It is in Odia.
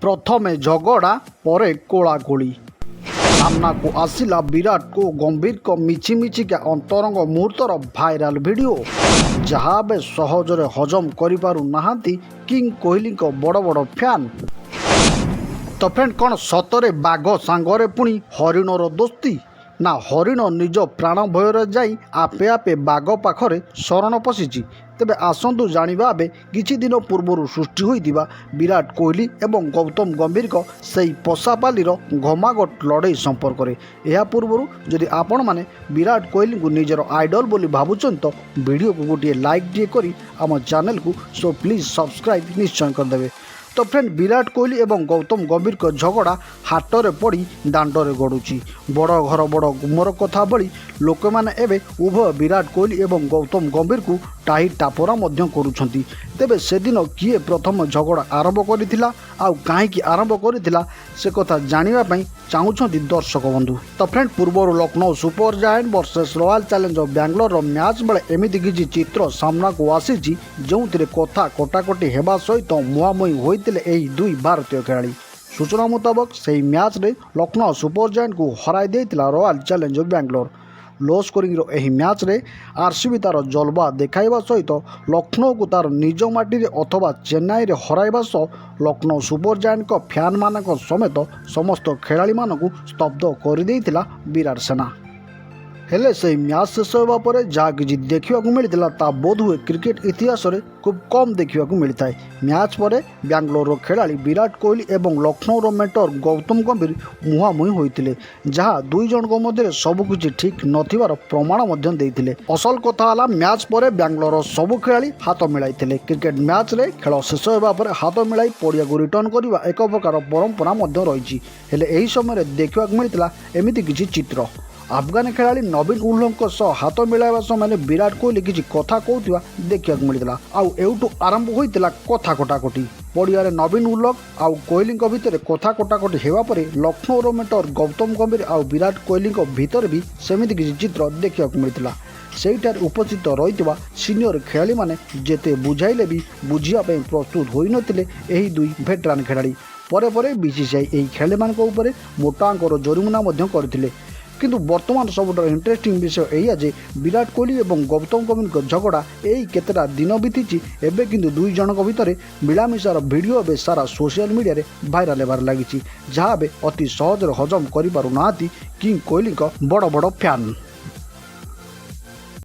ପ୍ରଥମେ ଝଗଡ଼ା, ପରେ କୋଳାକୋଳି। ସାମ୍ନାକୁ ଆସିଲା ବିରାଟ ଓ ଗମ୍ଭୀରଙ୍କ ମିଛି ମିଛିକା ଅନ୍ତରଙ୍ଗ ମୁହୂର୍ତ୍ତର ଭାଇରାଲ ଭିଡ଼ିଓ, ଯାହା ଏବେ ସହଜରେ ହଜମ କରିପାରୁ ନାହାନ୍ତି କିଙ୍ଗ କୋହଲିଙ୍କ ବଡ଼ ବଡ଼ ଫ୍ୟାନ୍। ତ ଫ୍ରେଣ୍ଡ, କ'ଣ ସତରେ ବାଘ ସାଙ୍ଗରେ ପୁଣି ହରିଣର ଦୋସ୍ତି, ନା ହରିଣ ନିଜ ପ୍ରାଣ ଭୟରେ ଯାଇ ଆପେ ଆପେ ବାଘ ପାଖରେ ଶରଣ ପଶିଛି? ତେବେ ଆସନ୍ତୁ ଜାଣିବା ଏବେ କିଛି ଦିନ ପୂର୍ବରୁ ସୃଷ୍ଟି ହୋଇଥିବା ବିରାଟ କୋହଲି ଏବଂ ଗୌତମ ଗମ୍ଭୀରଙ୍କ ସେଇ ପଶାପାଲିର ଘମାଘୋଟ ଲଢ଼େଇ ସମ୍ପର୍କରେ। ଏହା ପୂର୍ବରୁ ଯଦି ଆପଣମାନେ ବିରାଟ କୋହଲିଙ୍କୁ ନିଜର ଆଇଡଲ୍ ବୋଲି ଭାବୁଛନ୍ତି, ତ ଭିଡ଼ିଓକୁ ଗୋଟିଏ ଲାଇକ୍ଟିଏ କରି ଆମ ଚ୍ୟାନେଲକୁ ସୋ ପ୍ଲିଜ୍ ସବସ୍କ୍ରାଇବ୍ ନିଶ୍ଚୟ କରିଦେବେ। ତ ଫ୍ରେଣ୍ଡ, ବିରାଟ କୋହଲି ଏବଂ ଗୌତମ ଗମ୍ଭୀରଙ୍କ ଝଗଡ଼ା ହାଟରେ ପଡ଼ି ଦାଣ୍ଡରେ ଗଡ଼ୁଛି। ବଡ଼ ଘର ବଡ଼ ଗୁମର କଥା ଭଳି ଲୋକମାନେ ଏବେ ଉଭୟ ବିରାଟ କୋହଲି ଏବଂ ଗୌତମ ଗମ୍ଭୀରକୁ ଟାହି ଟାପରା ମଧ୍ୟ କରୁଛନ୍ତି। ତେବେ ସେଦିନ କିଏ ପ୍ରଥମ ଝଗଡ଼ା ଆରମ୍ଭ କରିଥିଲା ଆଉ କାହିଁକି ଆରମ୍ଭ କରିଥିଲା, ସେ କଥା ଜାଣିବା ପାଇଁ ଚାହୁଁଛନ୍ତି ଦର୍ଶକ ବନ୍ଧୁ। ତ ଫ୍ରେଣ୍ଡ, ପୂର୍ବରୁ Lucknow super giant versus royal challenger ବାଙ୍ଗାଲୋରର ମ୍ୟାଚ୍ ବେଳେ ଏମିତି କିଛି ଚିତ୍ର ସାମ୍ନାକୁ ଆସିଛି, ଯେଉଁଥିରେ କଥା କଟାକଟି ହେବା ସହିତ ମୁହାଁମୁହିଁ ହୋଇଥିଲେ ଏହି ଦୁଇ ଭାରତୀୟ ଖେଳାଳି। ସୂଚନା ମୁତାବକ, ସେହି ମ୍ୟାଚ୍ରେ ଲକ୍ଷ୍ନୌ ସୁପର ଜାଏଣ୍ଟକୁ ହରାଇ ଦେଇଥିଲା ରୟାଲ ଚ୍ୟାଲେଞ୍ଜର ବାଙ୍ଗାଲୋର। ଲୋ ସ୍କୋରିଂର ଏହି ମ୍ୟାଚ୍ରେ ଆର୍ସିବି ତା'ର ଜଲବା ଦେଖାଇବା ସହିତ ଲକ୍ଷ୍ନୌକୁ ତା'ର ନିଜ ମାଟିରେ ଅଥବା ଚେନ୍ନାଇରେ ହରାଇବା ସହ ଲକ୍ଷ୍ନୌ ସୁପର ଜାଏଣ୍ଟଙ୍କ ଫ୍ୟାନ୍ମାନଙ୍କ ସମେତ ସମସ୍ତ ଖେଳାଳିମାନଙ୍କୁ ସ୍ତବ୍ଧ କରିଦେଇଥିଲା ବିରାଟ ସେନା। ହେଲେ ସେହି ମ୍ୟାଚ୍ ଶେଷ ହେବା ପରେ ଯାହା କିଛି ଦେଖିବାକୁ ମିଳିଥିଲା, ତା ବୋଧହୁଏ କ୍ରିକେଟ ଇତିହାସରେ ଖୁବ୍ କମ୍ ଦେଖିବାକୁ ମିଳିଥାଏ। ମ୍ୟାଚ୍ ପରେ ବାଙ୍ଗାଲୋରର ଖେଳାଳି ବିରାଟ କୋହଲି ଏବଂ ଲକ୍ଷ୍ନୌର ମେଣ୍ଟର ଗୌତମ ଗମ୍ଭୀର ମୁହାଁମୁହିଁ ହୋଇଥିଲେ, ଯାହା ଦୁଇ ଜଣଙ୍କ ମଧ୍ୟରେ ସବୁକିଛି ଠିକ୍ ନଥିବାର ପ୍ରମାଣ ମଧ୍ୟ ଦେଇଥିଲେ। ଅସଲ କଥା ହେଲା, ମ୍ୟାଚ୍ ପରେ ବାଙ୍ଗାଲୋରର ସବୁ ଖେଳାଳି ହାତ ମିଳାଇଥିଲେ। କ୍ରିକେଟ ମ୍ୟାଚ୍ରେ ଖେଳ ଶେଷ ହେବା ପରେ ହାତ ମିଳାଇ ପଡ଼ିଆକୁ ରିଟର୍ଣ୍ଣ କରିବା ଏକ ପ୍ରକାର ପରମ୍ପରା ମଧ୍ୟ ରହିଛି। ହେଲେ ଏହି ସମୟରେ ଦେଖିବାକୁ ମିଳିଥିଲା ଏମିତି କିଛି ଚିତ୍ର। ଆଫଗାନ ଖେଳାଳି ନବୀନ ଉଲ୍‌ହକଙ୍କ ସହ ହାତ ମିଳାଇବା ସମୟରେ ବିରାଟ କୋହଲି କିଛି କଥା କହୁଥିବା ଦେଖିବାକୁ ମିଳିଥିଲା। ଆଉ ଏଉଠୁ ଆରମ୍ଭ ହୋଇଥିଲା କଥା କଟାକଟି। ପଡ଼ିଆରେ ନବୀନ ଉଲ୍‌ହକ ଆଉ କୋହଲିଙ୍କ ଭିତରେ କଥା କଟାକଟି ହେବା ପରେ ଲକ୍ଷ୍ନୌର ମେଣ୍ଟର ଗୌତମ ଗମ୍ଭୀର ଆଉ ବିରାଟ କୋହଲିଙ୍କ ଭିତରେ ବି ସେମିତି କିଛି ଚିତ୍ର ଦେଖିବାକୁ ମିଳିଥିଲା। ସେଇଠାରେ ଉପସ୍ଥିତ ରହିଥିବା ସିନିୟର ଖେଳାଳିମାନେ ଯେତେ ବୁଝାଇଲେ ବି ବୁଝିବା ପାଇଁ ପ୍ରସ୍ତୁତ ହୋଇନଥିଲେ ଏହି ଦୁଇ ଭେଟରାନ୍ ଖେଳାଳି। ପରେ ପରେ ବିସିସିଆଇ ଏହି ଖେଳାଳିମାନଙ୍କ ଉପରେ ମୋଟା ଅଙ୍କର ଜୋରିମାନା ମଧ୍ୟ କରିଥିଲେ। କିନ୍ତୁ ବର୍ତ୍ତମାନ ସବୁଠାରୁ ଇଣ୍ଟରେଷ୍ଟିଂ ବିଷୟ ଏଇଆ ଯେ ବିରାଟ କୋହଲି ଏବଂ ଗୌତମ ଗମ୍ଭୀରଙ୍କ ଝଗଡ଼ା ଏଇ କେତେଟା ଦିନ ବିତିଛି, ଏବେ କିନ୍ତୁ ଦୁଇ ଜଣଙ୍କ ଭିତରେ ମିଳାମିଶାର ଭିଡ଼ିଓ ଏବେ ସାରା ସୋସିଆଲ ମିଡ଼ିଆରେ ଭାଇରାଲ ହେବାରେ ଲାଗିଛି, ଯାହା ଏବେ ଅତି ସହଜରେ ହଜମ କରିପାରୁନାହାନ୍ତି କିଙ୍ଗ କୋହଲିଙ୍କ ବଡ଼ ବଡ଼ ଫ୍ୟାନ୍।